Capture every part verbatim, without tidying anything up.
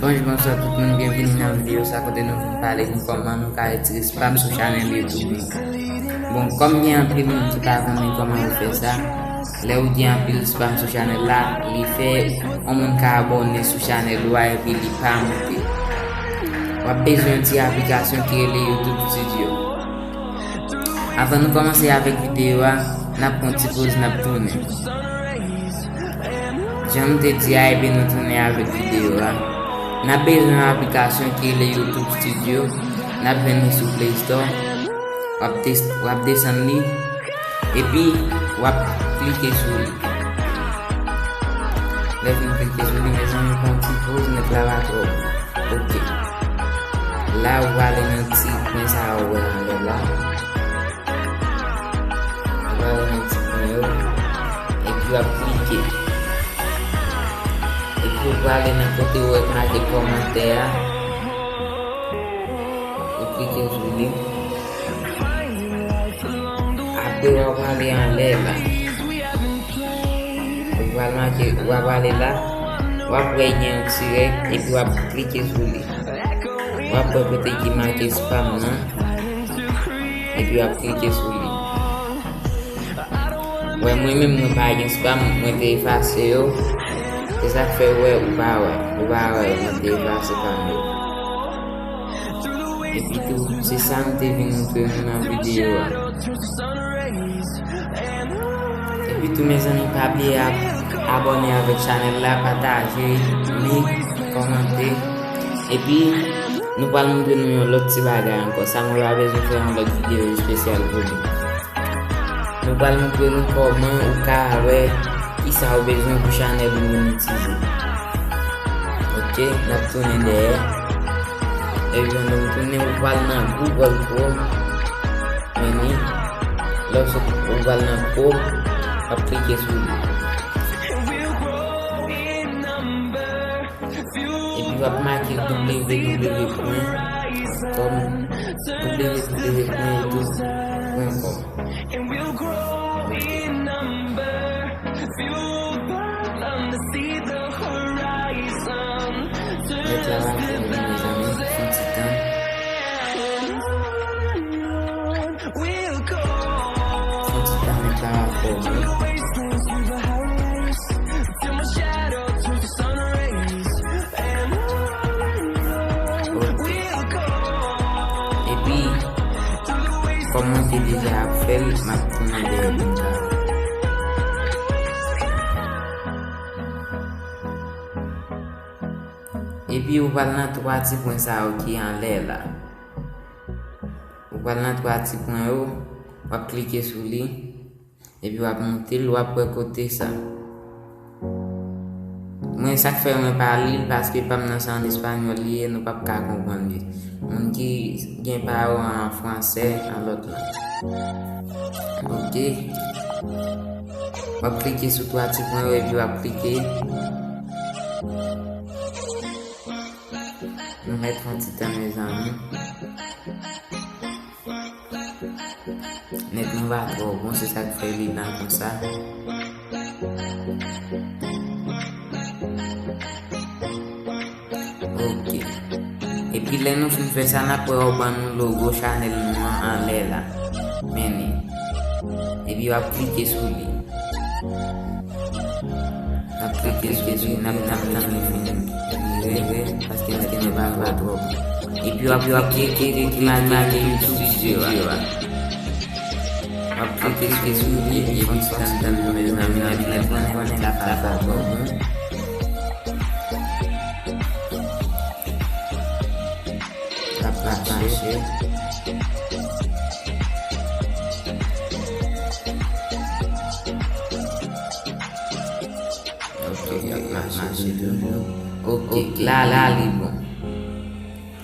Bonjou, bonswa tout moun, byenveni nan videyo sa kote nou vin pale de kòman nou ka retire spam sou chanèl YouTube nou. Bon, kòm gen anpil moun ki pa konnen kòman yo fè sa, lè ou gen anpil spam sou chanèl la, li fè yon moun ka abòne sou chanèl ou a epi li pa moute. W ap bezwen yon ti aplikasyon ki rele YouTube Studio. Avan nou kòmanse avèk videyo a, n ap pran ti poz, n ap tounen. Jan m te di a, epi nou tounen avèk videyo a. N ap bezwen yon aplikasyon ki rele YouTube Studio. N ap jwenn li sou Play Store. W ap tes-, w ap desann li. Epi, w ap klike sou li. Lè w fin klike sou li, mezanmi, pran ti poz, nèt la pa twò bon. Ok. La, ou prale nan ti pwen sa a ou wè anlè la. Ou prale nan ti pwen yo. Epi w ap klike. Epi ou prale nan kote ou wè k make kòmantè a. Ou klike sou li. Apre w ap prale anlè la. Ou pral make, w ap prale la. W ap wè gen yon ti règ epi w ap klike sou li. W ap wè kote ki make spam nan. Epi w ap klike sou li. Wè, mwen menm, mwen pa gen spam, mwen te efase yo. Se sa k fè w wè, ou pa wè, ou pa wè, mwen te efase pa m yo. Epi tou, se sa m te vin montre nou nan videyo a. Epi tou, mezanmi, pa bliye ab-, abòne avèk chanèl la, pataje, like, kòmante. Epi, nou pral montre nou yon lòt ti bagay ankò. Sa mwen pa bezwen fè yon lòt videyo espesyal pou li. Nou pral montre nou kòman ou ka wè kisa ou bezwen pou chanèl ou monetize. Ok, n ap tounen dèyè. Epi pandan m tounen, ou pral nan Google Chrome. Meni, lè w sot, ou pral nan Chrome, w ap klike sou li. Epi w ap make w w w pwen com, w w w pwen youtube pwen com. Nèt la pa fè bon, mezanmi, fè yon ti tan. Fè yon ti tan, nèt la pa fè bon. Ok. Epi, kòm mwen te deja ap fè l, m ap tounen dèyè pou m ka. Epi, ou pral nan twa ti pwen sa yo ki anlè la. Ou pral nan twa ti pwen yo, w ap klike sou li. Epi w ap moute l, w ap wè kote sa. Mwen, sa k fè mwen pa li l, paske pa m nan se an espanyòl li ye, nou p ap ka konprann li. Moun ki gen pa yo an fransè, an lòt lang. Ok. W ap klike sou twa ti pwen yo, epi w ap klike. Nou mèt fè yon ti tan, mezanmi. Nèt mwen pa twò bon, se sa k fè li la konsa. Ok. Epi lè nou fin fè sa, n ap wè yo ban nou logo chanèl nou an anlè la. Men li. Epi w ap klike sou li. N ap klike sou li, n ap, n ap tann li fin vire, paske, paske nou pa vwa twòp. Epi w ap, w ap klike, klike, klike, make YouTube Studio a. W ap klike, klike sou li, epi tann, tann, tann, tann, tann, tann, tann, tann, tann, tann, tann, tann. L ap mache. Ok, l ap mache toujou. Ok, la, la, li bon.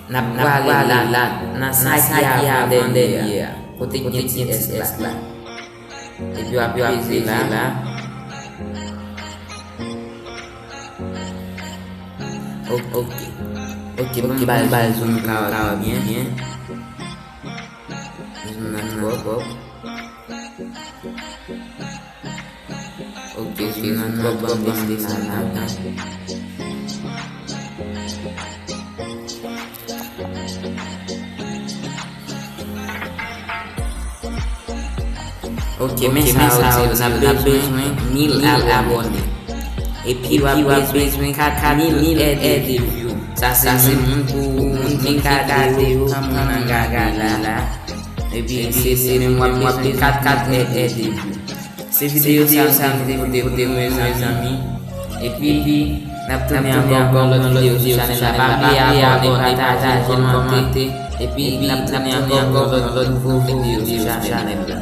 N ap prale la, nan sa ki avan dènye a, kote ki gen ti S la. Epi w ap peze la. Ok. Ok, ban m ba l zoom kare byen, byen. Zoom nan twòp. Nan twòp bann desde sa ladan. Ok, men sa yo di yo, n ap bezwen mil abòne. Epi w ap bezwen kat mil èd de view. Sa se moun pou moun ki ka gade yo, tan moun nan gade la. Epi se se menm w ap bezwen kat kat èd de view. Se videyo sa m te pote pou nou, mezanmi. Epi n ap tounen ankò pou yon lòt videyo sou chanèl la. Pa bliye abòne, pataje, kòmante. Epi n ap tounen ankò pou yon lòt nouvo videyo sou chanèl la.